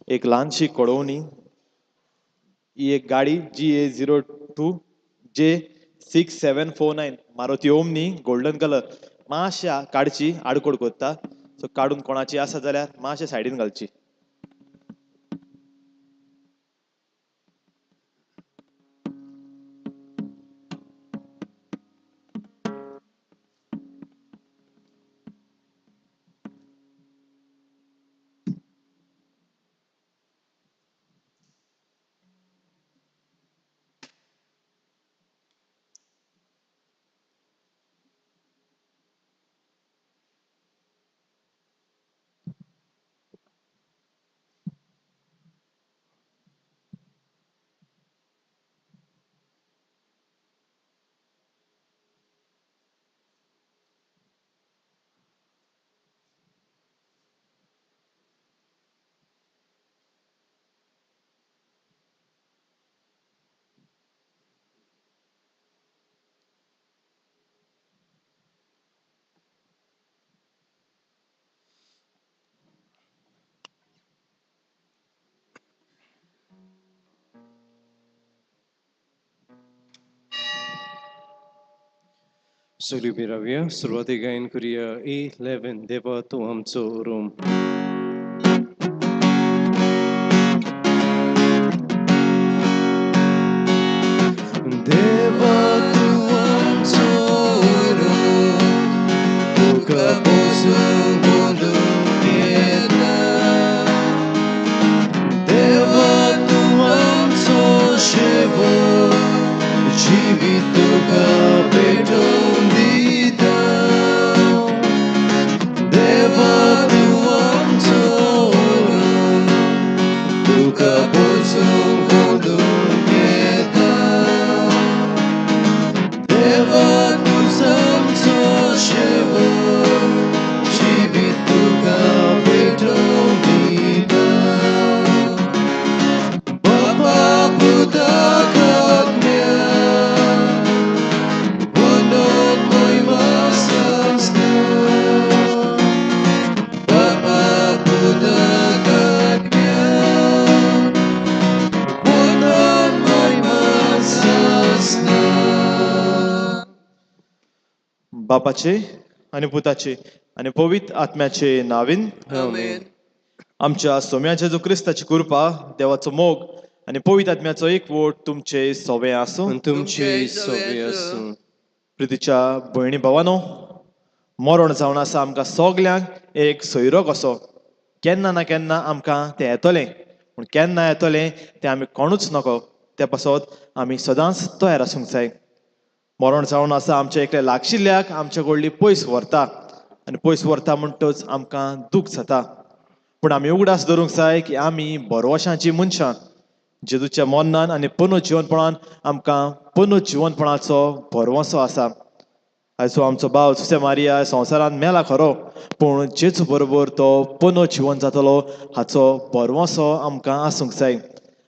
एक ल्हानशी कळोवणी. ही एक गाडी GA 02 J 6749 Maruti Omni golden colour मातशें काडची, आडकोड कोत्ता. सो काडून कोणाची आसा जाल्यार मातशें सायडीन घालची. सुरू रावया. सुरवातीक गायन करुया 11 देवा तूं आमचो रूम. देवा तूं आमचो रूम, तुका पोसूंक गोंदूंक येता. देवा तूं आमचो शेवट, जिवीत तुका पेटोवन दिता. देवा तूं आमचो रूम, तुका पोसूंक गोंदूंक येता. देवा तूं आमचो शेवट, जिवीत तुका पेटोवन दिता. बापा पुताक आत्म्या, वंदन महिमा संस्था. बापा पुताक आत्म्या, वंदन महिमा संस्था. बापाचे आनी पुताचे आनी पवित्र आत्म्याचे नावीन. आमेन. आमच्या सोम्या जेजू क्रिस्ताची कृपा, देवाचो मोग आनी पवित्र आत्म्याचो एकवट तुमचे सोवे आसूं. आनी तुमचे सोबे आसूं. प्रितीच्या भयणी भावानो, मरण जावन आसा आमकां सगल्यांक एक सोयरो कसो. केन्ना ना केन्ना आमकां तें येतलें, पूण केन्ना येतलें तें आमी कोणूच नको. ते पासत आमी सदांच तयार आसूंक जाय. मरण जावन आसा आमच्या एकल्या लागशिल्ल्याक आमच्या कडली पयस व्हरता आनी पयस व्हरता म्हणटच आमकां दूख जाता. पूण आमी उगडास दवरूंक जाय की आमी बरवशांची मनशां. जेजूच्या मरणान आनी पुनः जिवनपणान आमकां पुनः जिवनपणाचो भरवंसो आसा. आयचो आमचो भाव जुसे मारिया संवसारांत मेला खरो, पूण जेजू बरोबर तो पुनः जिवन जातलो हाचो भरवंसो आमकां आसूंक जाय.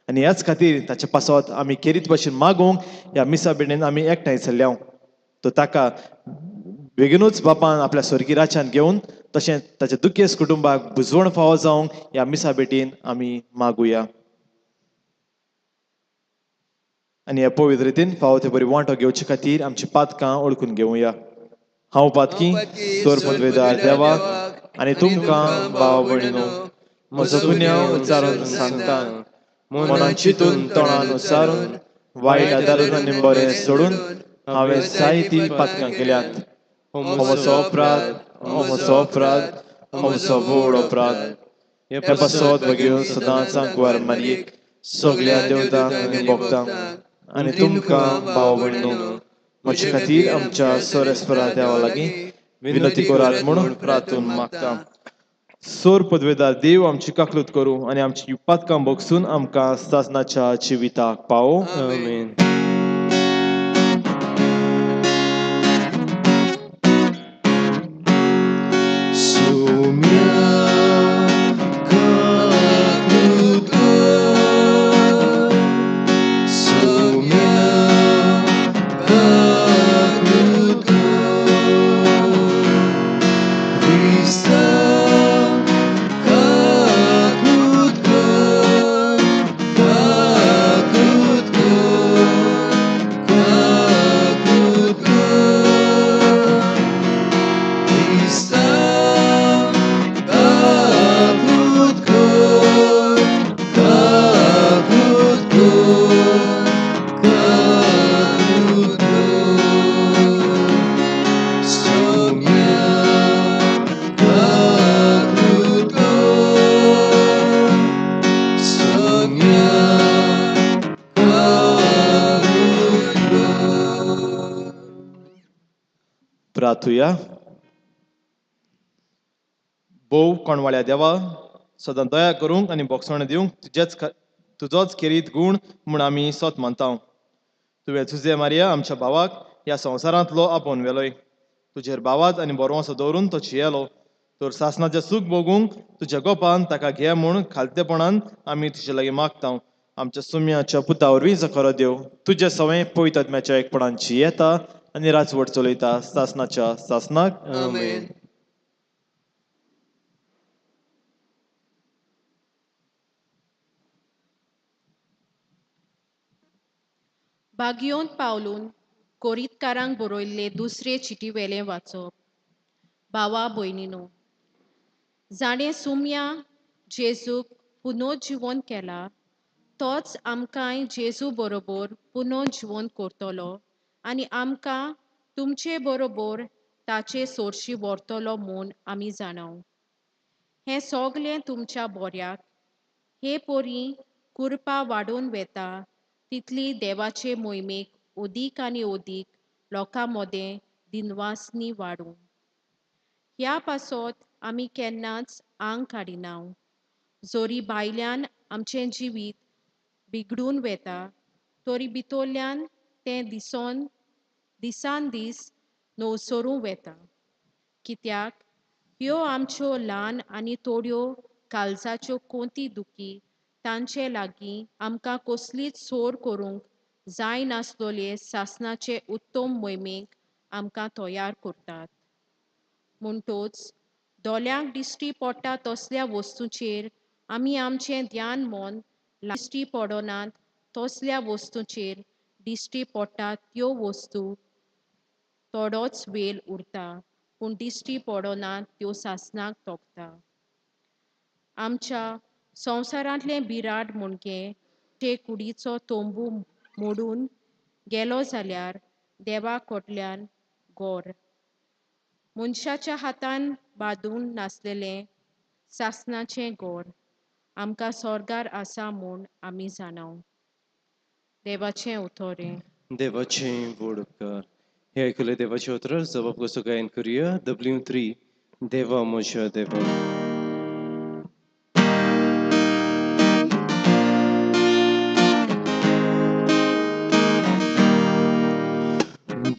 आनी ह्याच खातीर ताचे पासत आमी खेरीत भशेन मागूंक ह्या मिसा भेटेन आमी एकठांय जाल्ले. तो ताका बेगीनूच बापान आपल्या स्वर्गीय राज्यांत घेवन तशेंच ताच्या दुखेस्त कुटुंबाक बुजवण फावो जावंक ह्या मिसा भेटीन आमी मागुया. आनी ह्या पवित्र रितीन फावो ते बरी वांटो घेवचे खातीर आमची पातकां ओळखून घेवया. हांव पातकी सोर पदवेदार देवाक आनी तुमकां भाव भयणीनो म्हजो गुन्यांव उच्चारून सांगता. मनान चिंतून तोंडान उच्चारून वायट आदारून आनी बरें सोडून हांवें जायतीं पातकां केल्यात. हो म्हजो अपराध, हो म्हजो अपराध, हो म्हजो व्हड अपराध. हे पासत भगेवन सदांच कुंवर मारयेक, सगल्या देवतांक आनी भक्तांक आनी तुमकां भाव भयणीनो म्हजे खातीर आमच्या सोरेस्परा देवा लागीं विनंती करात म्हणून प्रार्थून मागता. सोर पदवेदार देव आमची काकलूत करूं आनी आमची पातकां बगसून आमकां सासनाच्या जिविताक पावो. आमेन. सोम्या काकलूत कर, सोम्या काकलूत कर, क्रिस्ता काकलूत कर, प्रार्थुया. भोव कोणवाळ्या देवा, सदां दया करूंक आनी बोगसण दिवंक तुजेच तुजोच खेरीत गूण म्हूण आमी सोत मानता. तुवें जुजे मारिया आमच्या भावाक ह्या संवसारांतलो आपोवन व्हेलोय. तुजेर भावात आनी बरोवंसो दवरून तो जियेलो, तर सासणाचें सूख भोगूंक तुज्या गोपान ताका घे म्हूण खालतेपणान आमी तुजे लागीं मागता, आमच्या सुम्याच्या पुता वरवीं, जो खरो देव, तुजे सवें पवित्र आत्म्याच्या एकपणान जियेता आनी राजवट चलयता सासणाच्या सासणाक. आमेन. बागियोन पावलून कोरीतकारांक बरयल्ले दुसरे चिटी वेलें वाचप. भावा भयणीनो, जाणें सुम्या जेजूक पुनर्जिवन केला तोच आमकांय जेजू बरोबर पुनर्जिवन करतलो आनी आमकां तुमचे बरोबर ताचे सोरशी व्हरतलो म्हूण आमी जाणाव. हें सगलें तुमच्या बोऱ्याक हे पोरी कुरपा वाडोवन वेता तितली देवाचे मोहिमेक ओदीक आनी ओदीक लोकां मदें दिनवासनी वाडूं. ह्या पासत आमी केन्नाच आंग काडिना. जोरी भायल्यान आमचें जिवीत बिगडून वेता तरी भितरल्यान तें दिसोन दिसान दीस नवसरूं वेता, कित्याक ह्यो आमच्यो ल्हान आनी थोड्यो काळजाच्यो कोंती दुखी तांचे लागीं आमकां कसलीच सोर करूंक जायनासलोले सासणाचे उत्तम मोहिमेक आमकां तयार करतात. म्हणटोच दोळ्यांक दिश्टी पडटा तसल्या वस्तूचेर आमी आमचें ध्यान मन दिश्टी पडनात तसल्या वस्तूचेर दिश्टी पडटा त्यो वस्तू थोडोच वेळ उरता, पूण दिश्टी पडनात त्यो सासणाक तोखता. आमच्या संवसारांतलें बिराड म्हणगे ते कुडीचो तंबू मोडून गेलो जाल्यार देवा कडल्यान गोर मनशाच्या हातान बांदून नासलेलें सासणाचें गोर आमकां सोर्गार आसा म्हूण आमी जाणाव. देवाचें उतोरें. देवाचें व्हड उपकार. हे आयकुले देवाचें उतर जबाब कसो गायन करुया W3 देवा म्हज्या देवा.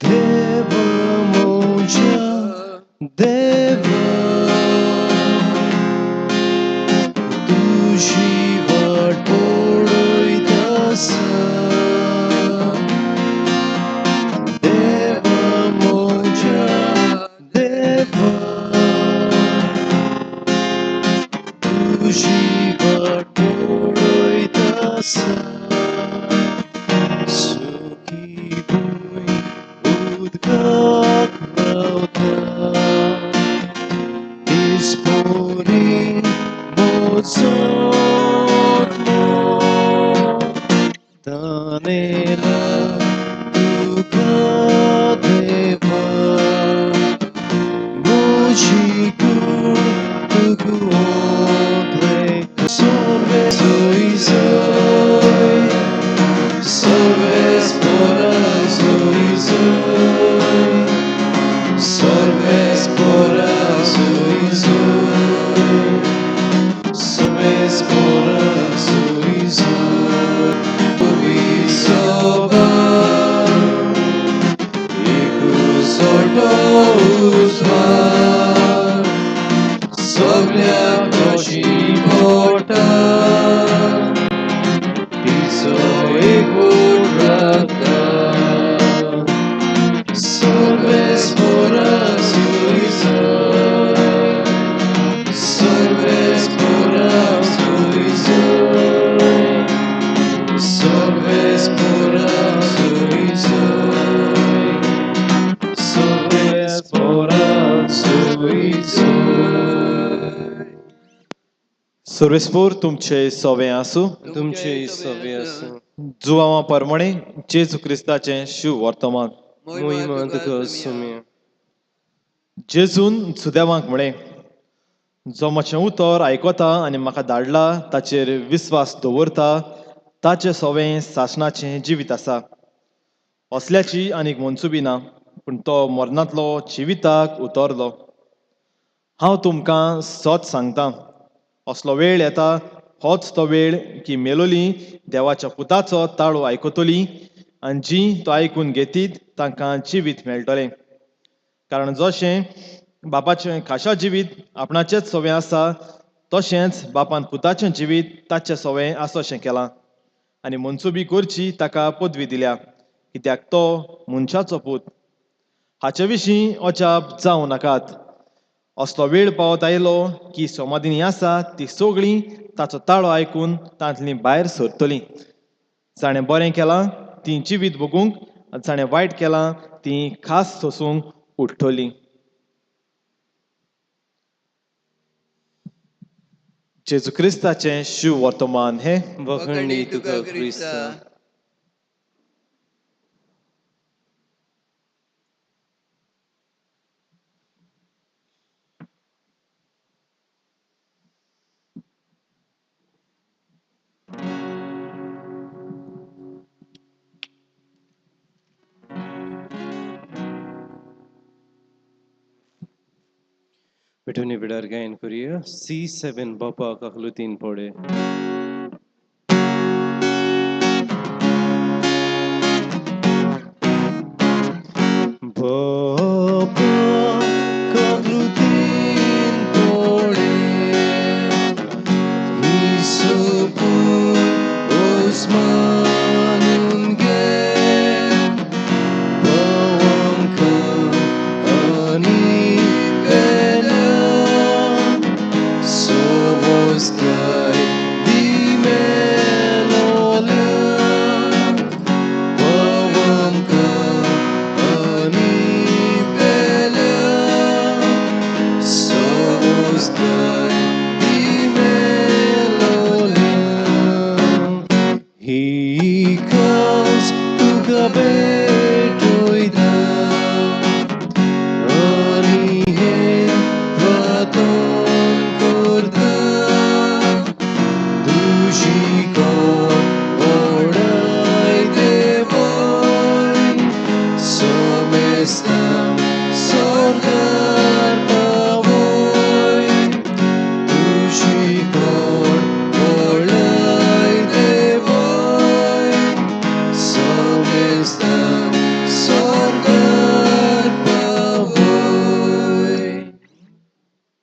देवा म्हज्या देवा, तुजी वाट पळयत आसा. देवा म्हज्या देवा, तुजी वाट पळयत आसा. सुखी भूंय उदकाक रावता, दिसपरी म्हजो आत्मो तानेला तुका देवा, म्हजी कूड तुका ओंपले. सर्वे सोय सर्वेस्पोरा सोय सोय सर्वेस्पोरा सोय सोय सर्वेस्पोरा सोय सोय विसोबा एकूच उजवाड सगळ्याक कशी पडटा, तिचो एकूट राखता. सर्वेस्पोरा सोय सोय सर्वेस्पोरा सोय सोय सर्वेस्पोरा सोय सोय सर्वेस्पोरा सोय सोय. सर्वेस्पोर तुमचे सोवें आसूं. तुमचे सवे आसूं. जुवांवा परमणे जेजू क्रिस्ताचें शिव वर्तमान. मोहिमा तुका सुम्या. जेजून सुदेवांक म्हळें, जो म्हजें उतर आयकता आनी म्हाका धाडला ताचेर विस्वास दवरता ताचें सोवें सासणाचें जिवीत आसा. असल्याची आनीक मनसुबी ना. पूण तो मरणांतलो जिविताक उतरलो. हांव तुमकां सत सांगता, असलो वेळ येता, होच तो वेळ की मेलोली देवाच्या पुताचो ताळो आयकतली आनी जीं तो आयकून घेतीत तांकां जिवीत मेळटलें. कारण जशें बापाचें खाशा जिवीत आपणाचेच सवें आसा, तशेंच बापान पुताचें जिवीत ताचें सवें आसा अशें केलां आनी मनसुबी करची ताका पदवी दिल्या, कित्याक तो मनशाचो पूत. हाचे विशीं अजाप जावं नाकात. असलो वेळ पावत आयलो की समाधिनी आसा ती सगळीं ताचो ताळो आयकून तांतलीं भायर सरतलीं. जाणें बरें केलां तीं जिवीत भोगूंक आनी जाणें वायट केलां तीं खास सोसूंक उठ्ठलीं. जेजू क्रिस्ताचें शिव वर्तमान हें. वखणी तुका क्रिस्ता. पेठोनी वेळार गायन करूया C7 बापा काकलुतीन पडे. बापा काकलुतीन पडे, इसपूत उस्मानून घे, पावआमकां आनी पेल्या, सोबोसकाय दी मेलोल्या, पावआमकां आनी पेल्या, सोबोसकाय दी मेलोल्या. ही खास तुका भेटोयता आनी हें प्रार्थन करता, दुशीकोण वडाय देवय, समेस्तांक स्वर्गार पावय, दुशीकोण वडाय देवय, समेस्तांक स्वर्गार पावय.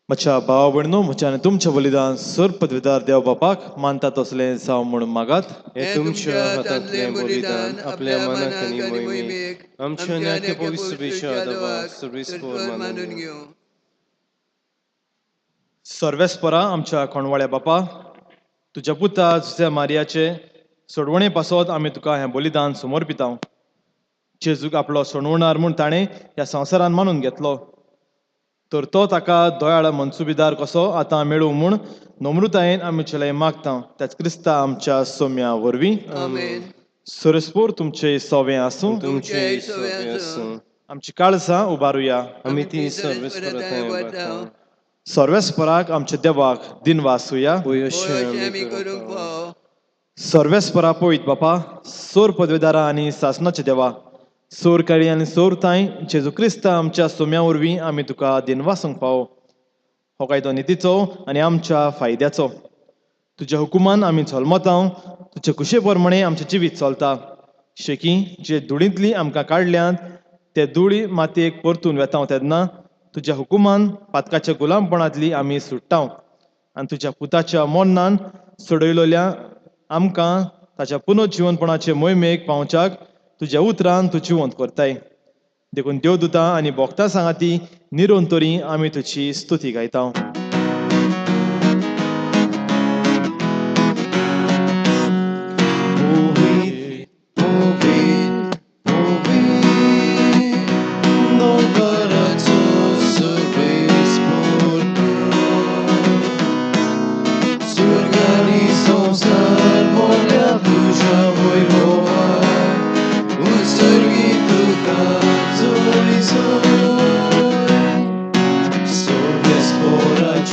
म्हज्या भाव भयणीनो, म्हज्या आनी तुमचें बलिदान सोर पदवीदार देव बापाक मानता तसलें जावं म्हणून मागात. हे तुमच्या हातांतलें बलिदान आपल्या मनाक आनी मोहिमेक आमच्या आनी पवित्र देवाक सर्वेस्पर मानून घेवं. सर्वेस्परा आमच्या कोणवाळ्या बापा, तुज्या पुता जुझे मारियाचे सोडवणे पासत आमी तुका हें बलिदान समर्पितांव. जेजूक आपलो सोडवणार म्हूण ताणें ह्या संवसारान मानून घेतलो, तर तो ताका दयाळ मनसुबीदार कसो आतां मेळूं म्हूण नम्रतायेन आमी चलय मागता, त्याच क्रिस्ता आमच्या सोम्या वरवीं. आमेन. सरस्पोर तुमचे सोवें आसूं. तुमचे सवे आसूं. आमची काळजां उबारुया. आमी ती सर्वेस्परा थंय वता. सर्वेस्पराक आमच्या देवाक दिनवासुया. पळय अशें अशें आमी करूंक फावो. सर्वेस्परा पवित्र बापा, सोर पदवेदारा आनी सासनाचे देवा, सोर काळी आनी सोर तांय जेजू क्रिस्ता आमच्या सोम्या वरवीं आमी तुका दिनवासूंक फावो. हो कायदो नितीचो आनी आमच्या फायद्याचो. तुज्या हुकुमान आमी जल्मतांव, तुजे कुशे प्रमाणे आमचें जिवीत चलता. शेकी जे धुळींतली आमकां काडल्यात ते धुळी मातयेक परतून वेतांव तेन्ना तुज्या हुकुमान पातकाच्या गुलामपणांतली आमी सुट्टांव आनी तुज्या पुताच्या मरणान सोडयलोल्या आमकां ताच्या पुनर्जिवनपणाचे मोहिमेक पावच्याक तुज्या उतरान तूं जिवंत करताय. देखून देवदुतां आनी भोक्ता सांगाती निरंतरी आमी तुजी स्तुती गायता. Povit, povit, povit, dongaraço सर्वेस्पर स्वर्गानी संसार मोडल्या तुज्या वैभवान, उत्सर्गी तुका जोडी सोय. सर्वेस्पराच्या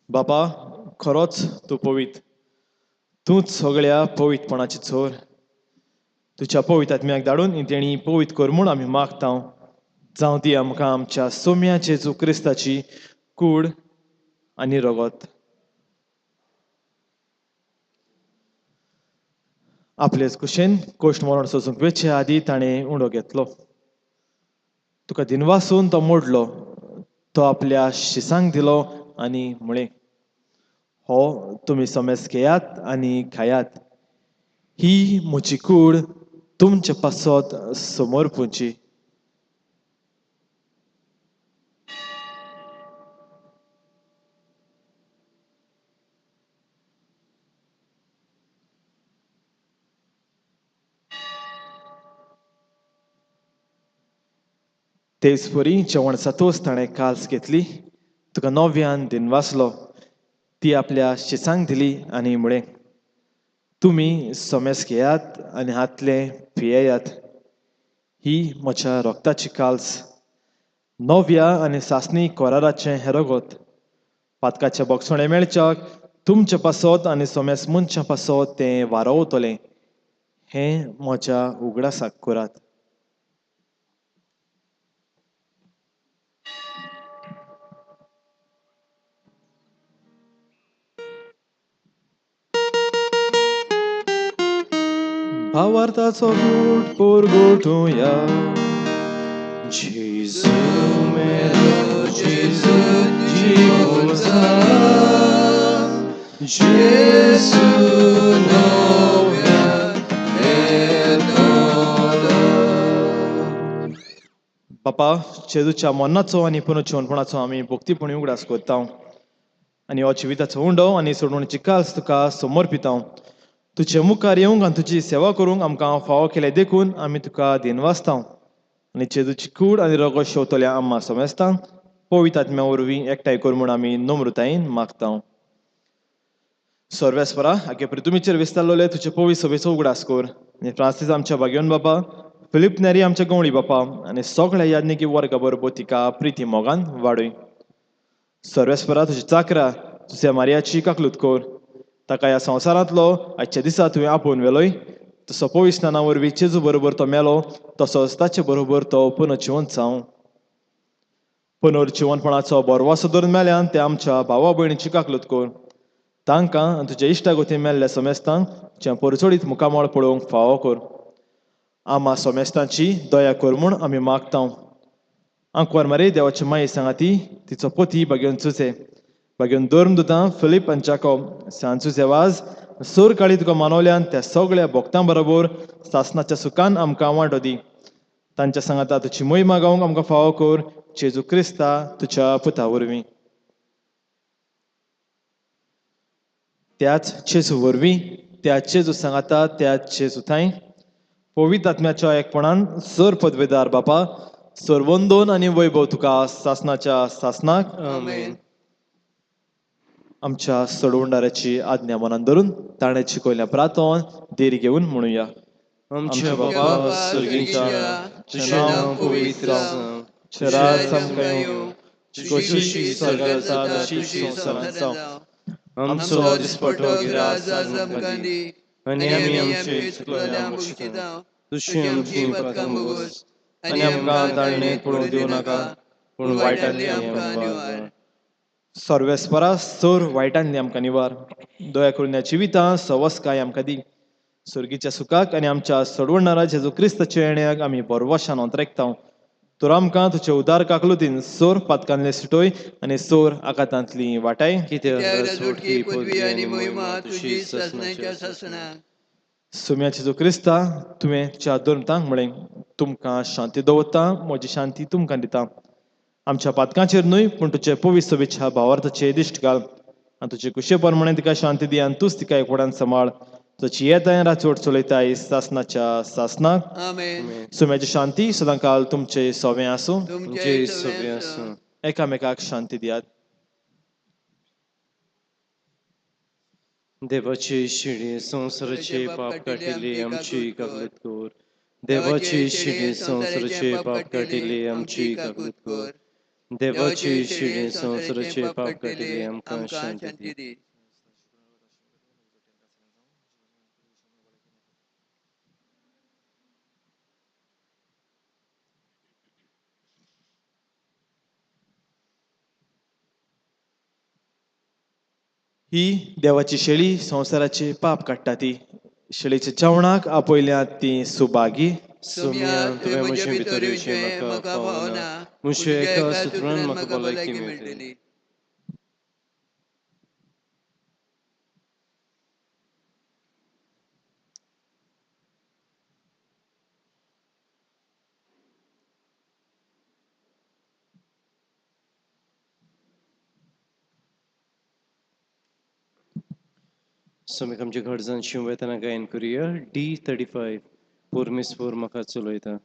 बापा, खरोच तूं पवित्र, तूंच सगळ्या पवित्रपणाची चोर. तुज्या पवित्र आत्म्याक धाडून ही तेणी पवित्र कर म्हूण आमी मागता. जावं ती आमकां आमच्या सोम्या जेजू क्रिस्ताची कूड आनी रगत. आपलेच कुशेन कोश्ट मरण सोसूंक वेचे आदी ताणें उंडो घेतलो. तुका दिनवासून तो मोडलो, तो आपल्या शिसांक दिलो आनी म्हळें, हो तुमी समेस घेयात आनी खायात, ही म्हजी कूड तुमचे पासत समोर पुची. तेच परी जेवण जातोच ताणें काल्स घेतली, तुका नव्यान दिनवासलो, ती आपल्या शिसांक दिली आनी म्हळें, तुमी समेस घेयात आनी हातलें पियेयात, ही म्हज्या रक्ताची काल्स, नव्या आनी सासणी कोराराचें हें रगत. पातकाचें बोगसणें मेळच्याक तुमचे पासत आनी सोमेस मनशां पासत तें वारोवतलें, हें म्हज्या उगडासाक करात. भावार्थाचो गूट पोरगोटुया. जेजू मेलो, जेजू जिवो जाला, जेजू नव्यान येतलो. बापा, जेजूच्या मरणाचो आनी पुनर्जिवनपणाचो आमी भक्तीपणी उगडास करता आनी हो जिविताचो उंडो आनी सोडवणीची काल्स तुका समर्पिता. तुजे मुखार येवंक आनी तुजी सेवा करूंक आमकां फावो केलें देखून आमी तुका दिनवासता. आनी जेजूची कूड आनी रगत शेवतल्या आम्मा समेस्तांक पवित्र आत्म्या वरवीं एकठांय कर म्हूण आमी नम्रतायेन मागता. सर्वेस्परा, आगे पृथ्वीचेर विस्तारलोले तुजे पवित्र सभेचो उगडास कर आनी फ्रांसीस आमच्या भाग्योन बापा, फिलीप नेरी आमच्या गवळी बापा आनी सगळ्या याज्ञिकी वर्गा बरोबर तिका प्रिती मोगान वाडय. सर्वेस्परा, तुजी चाकरा तुज्या मारियाची काकलूत कर, ताका ह्या संवसारांतलो आजच्या दिसा तुवें आपोवन व्हेलोय. तसो पवित्र स्नाना वरवीं जेजू बरोबर तो मेलो, तसोच ताचे बरोबर तो पुनर्जिवंत जावं. पुनर्जिवनपणाचो बरवासो धरून मेल्यान ते आमच्या भावा भयणीची काकलूत कर, तांकां आनी तुज्या इश्टागती मेल्ल्या समेस्तांक तुज्या परचोडीत मुखामळ पळोवंक फावो कर. आमा समेस्तांची दया कर म्हूण आमी मागता. आंकवार मारी देवाची माई सांगाती तिचो पती भाग्योन चुचे, भाग्योन धर्मदुतां फिलीप आनी जाकोब, सांत चुचे वाज सोर काळी तुका मानवल्यान त्या सगळ्या भक्तां बरोबर सासनाच्या सुखान आमकां वांटो दी. तांच्या सांगाता तुजी मोहिमा गावंक आमकां फावो कर, जेजू क्रिस्ता तुज्या पुता वरवीं. त्याच जेजू वरवीं, त्याच जेजू सांगाता, त्याच जेजू थांय पवित्र आत्म्याच्या एकपणान सर पदवेदार बापा, सर्वंदोन आनी वैभव तुका सासनाच्या सासनाक. आमेन. आमच्या सोडवणदाराची आज्ञा मनान धरून ताणें शिकयल्या प्रातोन देर घेवन म्हणुया. आमच्या बापा स्वर्गीच्या, तुझें नांव पवित्र जावं, तुजें राज आमकां येवं, तुजी खुशी स्वर्गार जाता तशी संवसारांत जावं. आमचो दिसपटो गिरास आज आमकां दी आनी आमी आमचे चुकलेल्यांक बक्षिता, तशी आमची पातकां भोगोस आनी आमकां ताळणेंत पडूंक दिवं नाका, पूण वायटांतली आमकां निवार. सर्वेस्परा, सर वायटांतली आमकां निवार. दया करून ह्या जिवितां सवस्काय आमकां दी. सर्गीच्या सुखाक आनी आमच्या सोडवणारा जेजू क्रिस्ताच्या येण्याक आमी बरवशान अंतरेकता. तर आमकां तुजे उदार काकलुतीन सोर पातकांतले सुटोय आनी सोर आकातांतली वाटाय. कित्याक त्या राजवटकी राजवटकी पदवी पदवी आनी आनी मोहिमा मोहिमा तुजी तुजी सासणाच्या सासणाच्या सासणाक. सासणाक. सुम्या जेजू क्रिस्ता, तुवें तुज्या धर्मतांक म्हळें, तुमकां शांती दवरता, म्हजी शांती तुमकां दिता. आमच्या पातकांचेर न्हय पूण तुजे पवित्र सभेच्या भावार्थाचेर दिश्ट घाल आनी तुजे कुशे प्रमाणे तिका शांती दी आनी तूंच तिका एकवटान सांबाळ. तुजी येताय राजवट चलयताय सासनाच्या सासनाक. आमेन. सुम्याची शांती सदांकाल तुमचे सवें आसूं. तुमचे तुमचे सगळे सगळे आसूं. एकामेकाक शांती दियात. देवाची शिडी संवसाराचे पाप काटिल्ली आमची काकलूत कर. देवाची शिडी संवसाराचे पाप काटिल्ली आमची काकलूत कर. देवाची शिडी संवसाराचे पाप काडटली आमकां शांती दी. ही देवाची शेळी संवसाराचे पाप काडटा ती शेळीच्या जेवणाक आपयल्या ती सुभागी. सोम्या तुवें म्हजे भितर येवचें म्हाका फावना, म्हजे एका सुत्रान म्हाका भलायकी मेळटली. सोमीक आमच्या घरजान शिंवयतना गायन करुया D35 परमेश्वर म्हाका चलयता.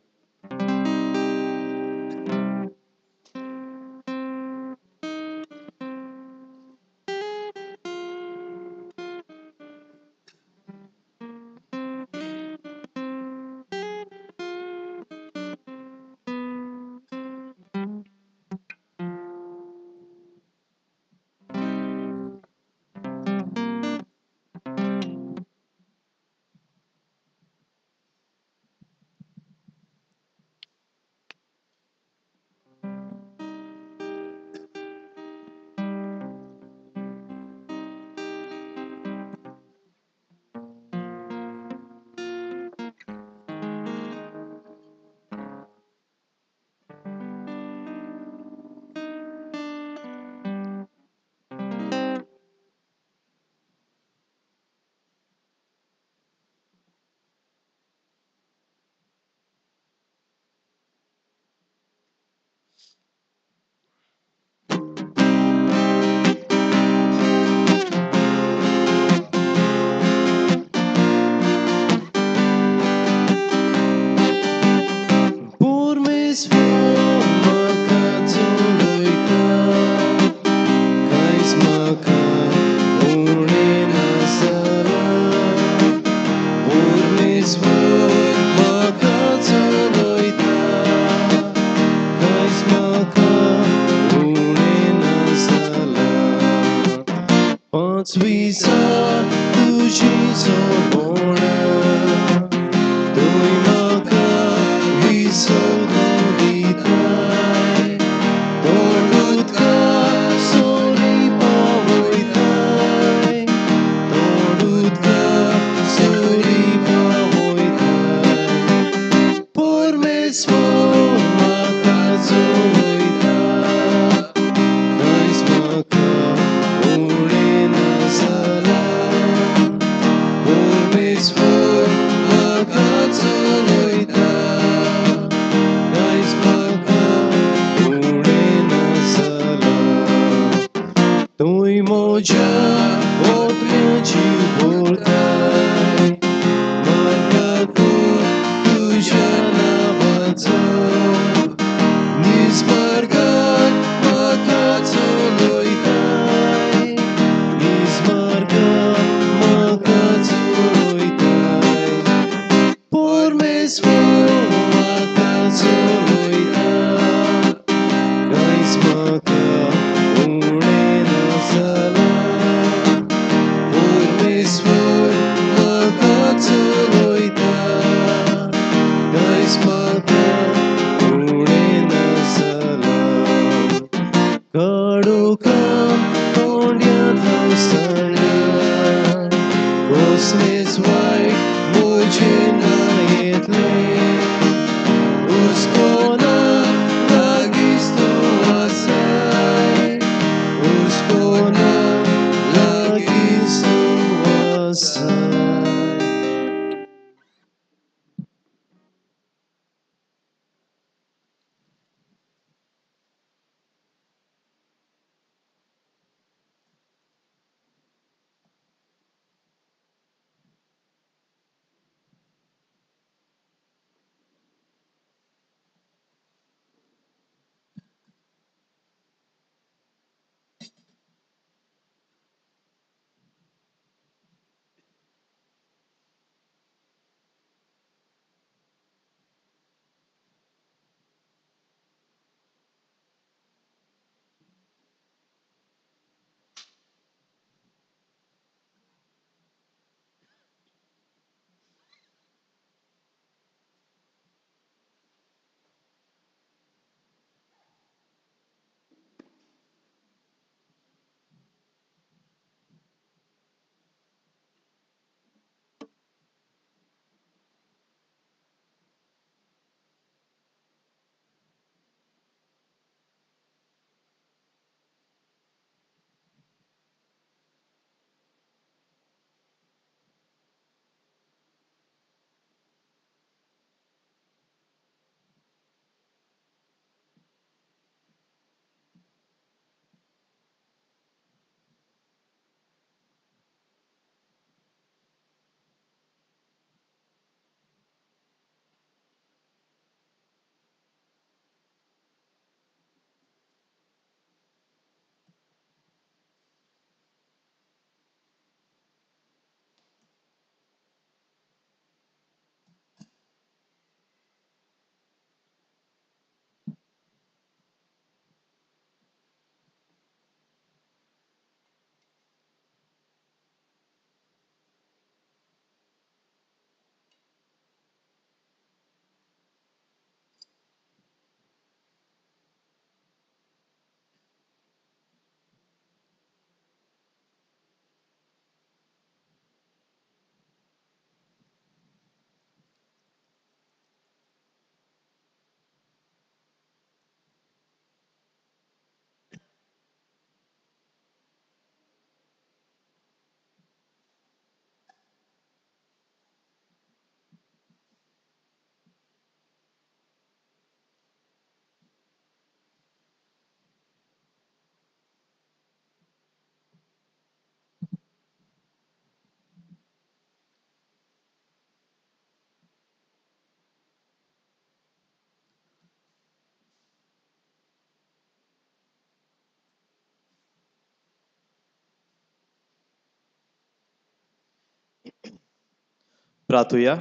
प्रार्थुया.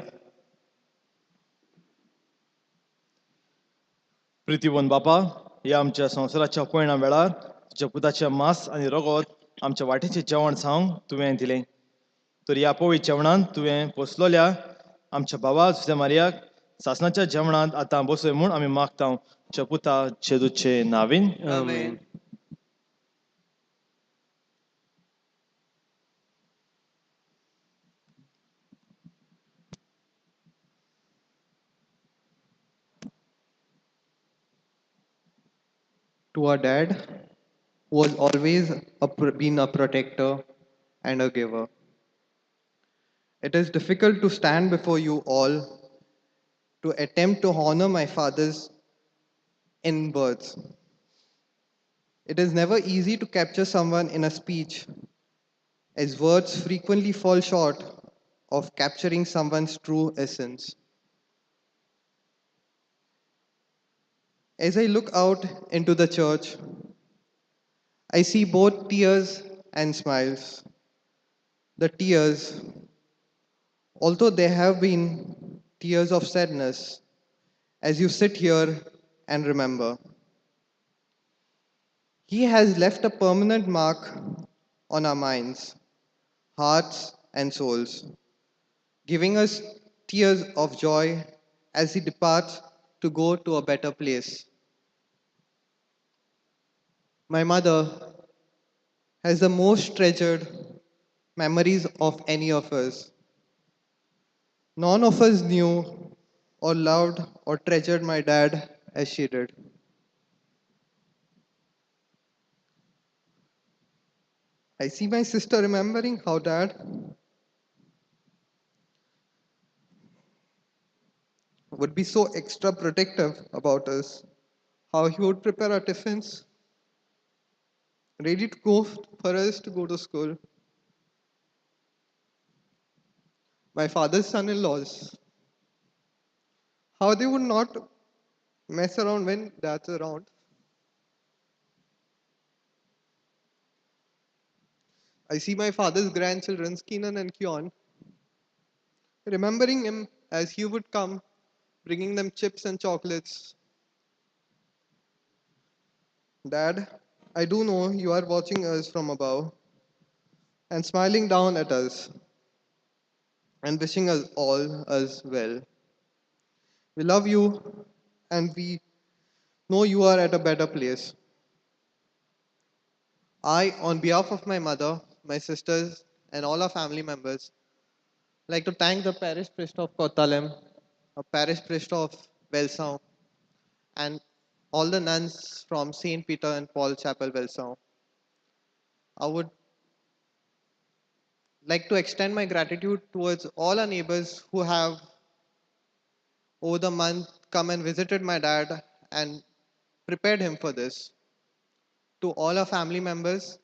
प्रितीवन बापा, ह्या आमच्या संवसाराच्या पयणा वेळार तुज्या पुताचें मांस आनी रगत आमच्या वाटेचें जेवण जावंक तुवें दिलें, तर ह्या पवित्र जेवणांत तुवें पोसलोल्या आमच्या बाबा जुझे मारियाक सासणाच्या जेवणांत आतां बसय म्हूण आमी मागता, तुज्या पुता जेजूचे नावीन. आमेन. To our dad, who was always been a protector and a giver. It is difficult to stand before you all to attempt to honor my father's in words. It is never easy to capture someone in a speech, as words frequently fall short of capturing someone's true essence. As I look out into the church, I see both tears and smiles. The tears, although there have been tears of sadness, as you sit here and remember. He has left a permanent mark on our minds, hearts, and souls, giving us tears of joy as he departs to go to a better place. My mother has the most treasured memories of any of us. None of us knew or loved or treasured my dad as she did. I see my sister remembering how dad would be so extra protective about us, how he would prepare our tiffins, ready to go for us to go to school. My father's son-in-laws, how they would not mess around when dad's around. I see my father's grandchildren, Keenan and Keon, remembering him as he would come, bringing them chips and chocolates. Dad, I do know you are watching us from above and smiling down at us and wishing us all as well. We love you and we know you are at a better place. I, on behalf of my mother, my sisters, and all our family members, like to thank the parish priest of Cortalim, a parish priest of Velsao, and all the nuns from St. Peter and Paul Chapel, Velsao. I would like to extend my gratitude towards all our neighbors who have, over the month, come and visited my dad and prepared him for this. To all our family members,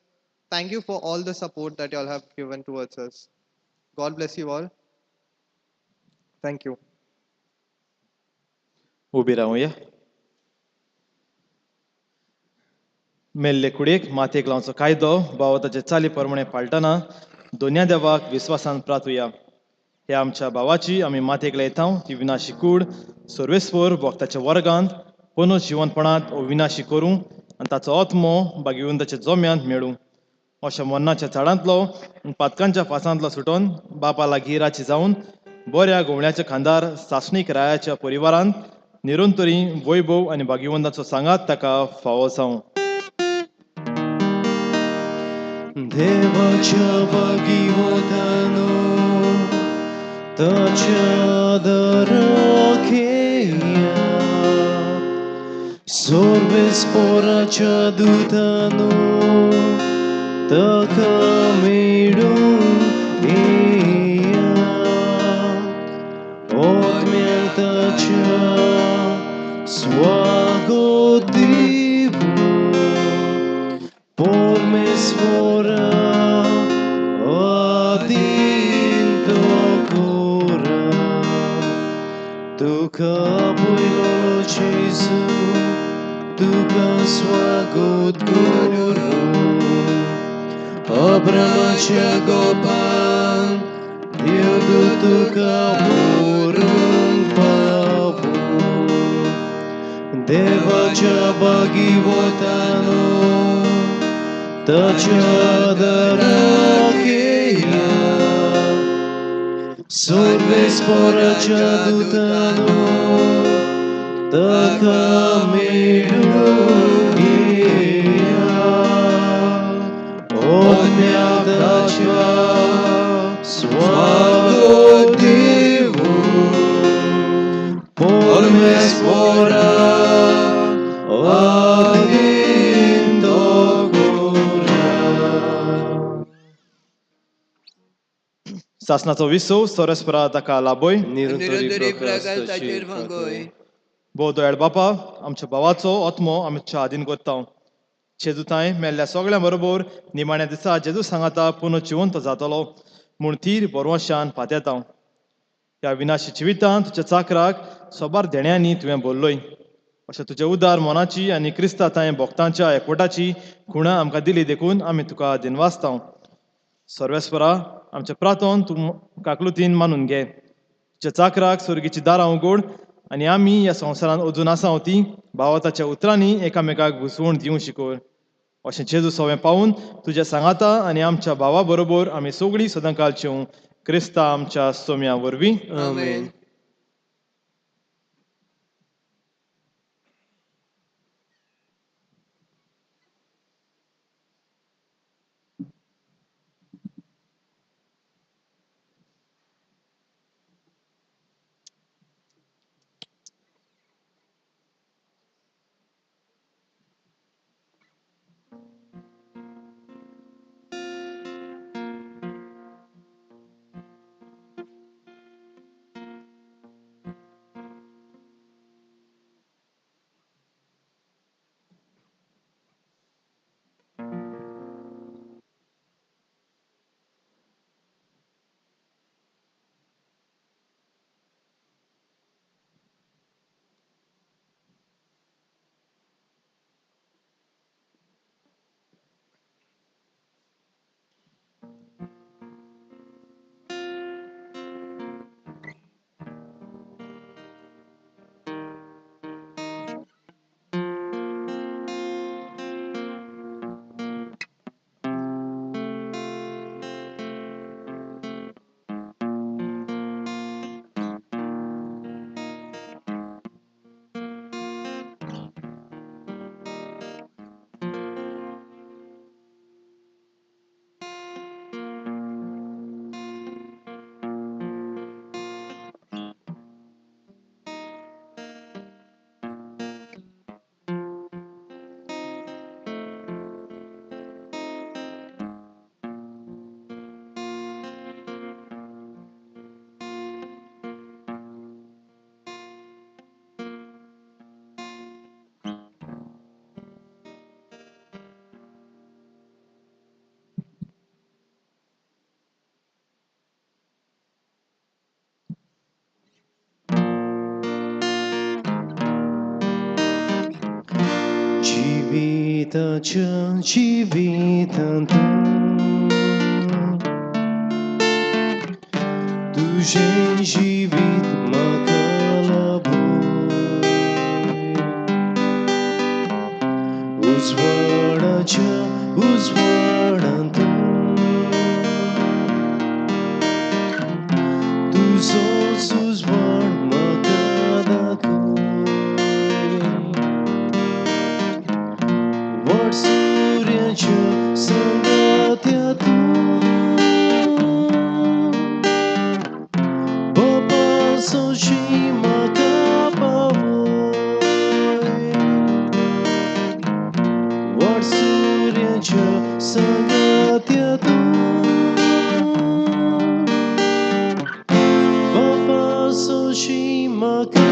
thank you for all the support that you all have given towards us. God bless you all. Thank you. उबी रावया. मेल्ले कुडीक मातयेक लावचो कायदो भाव ताचे चाली प्रमाणे पाळटना दोन्या देवाक विस्वासान प्रार्थुया. ह्या आमच्या भावाची आमी मातयेक लायता ती विनाशी कूड सर्वेस्पर भक्ताच्या वर्गांत पुनः जिवनपणांत विनाशी करूं आनी ताचो आत्मो बागेवन ताच्या जोम्यांत मेळूं. अशा मरणाच्या झाडांतलो आनी पातकांच्या फासांतलो सुटोन बापा लागीं राची जावन बऱ्या घोवण्याच्या खांदार सासणीक रायाच्या परिवारांत निरंतरी वैभव आनी भाग्यवंताचो सांगात ताका फावो जावं. देवाच्या भागीवतानो ताच्या दाराक येया, सर्वेस्पोराच्या दुतानो ताका मेळूंक येया, आत्म्यांक ताच्या स्वागत दिवूं, परमेश्वरा आदिंतो करा. तुका पयलो जेजू, तुका स्वागत करूं, अब्रामाच्या गोपान देव. तुका व्हरूंक पावूं देवाच्या भागीवतानो ताच्या दाराक येया सर्वेस्पराच्या दुतानो ताका मेळूंक येया ओत्म्याक ताच्या स्वागत दिवूं परमेश्वरा आदीन तो करा. सासनाचो विसव सर्वेस्परा ताका लाभय. निरंतरी प्रकाश ताचेर फांकोय. भोव दयाळ बापा, आमच्या भावाचो आत्मो आमच्या आदीन करता. जेजू तांय मेल्ल्या सगळ्यां बरोबर निमाण्या दिसा जेजू सांगाता पुनः जिवंत जातलो म्हूण तीर बरवशान पातेता. ह्या विनाशी जिवितांत तुज्या चाकराक सोबार देण्यांनी तुवें बोल्लोय. अशें तुज्या उदार मनाची आनी क्रिस्ता तांय भक्तांच्या एकवटाची खुणा आमकां दिली देखून आमी तुका दिनवासता. सर्वेस्परा, आमच्या प्रातोन तूं काकलुतीन मानून घे. तुज्या चाकराक स्वर्गीची दारां उगड आनी आमी ह्या संवसारांत अजून आसा ती भावाताच्या उतरांनी एकामेकाक घुसवण दिवंक शिकोय. अशें जेजू सवें पावून तुज्या सांगाता आनी आमच्या भावा बरोबर आमी सगळीं सदांकाल चेवं क्रिस्ता आमच्या सोम्या वरवीं. आमेन. जिविताच्या जिवितांत तुजें जिवीत म्हाका लाभय. उजवाडाच्या उजवाडांत तुजोच उजवाड म्हाका दाखय. वाट सुर्याच्या सांगात्या तूं बाबा सोशी म्हाका पावय. वाट सुर्याच्या सांगात्या तूं बाबा सोशी म्हाका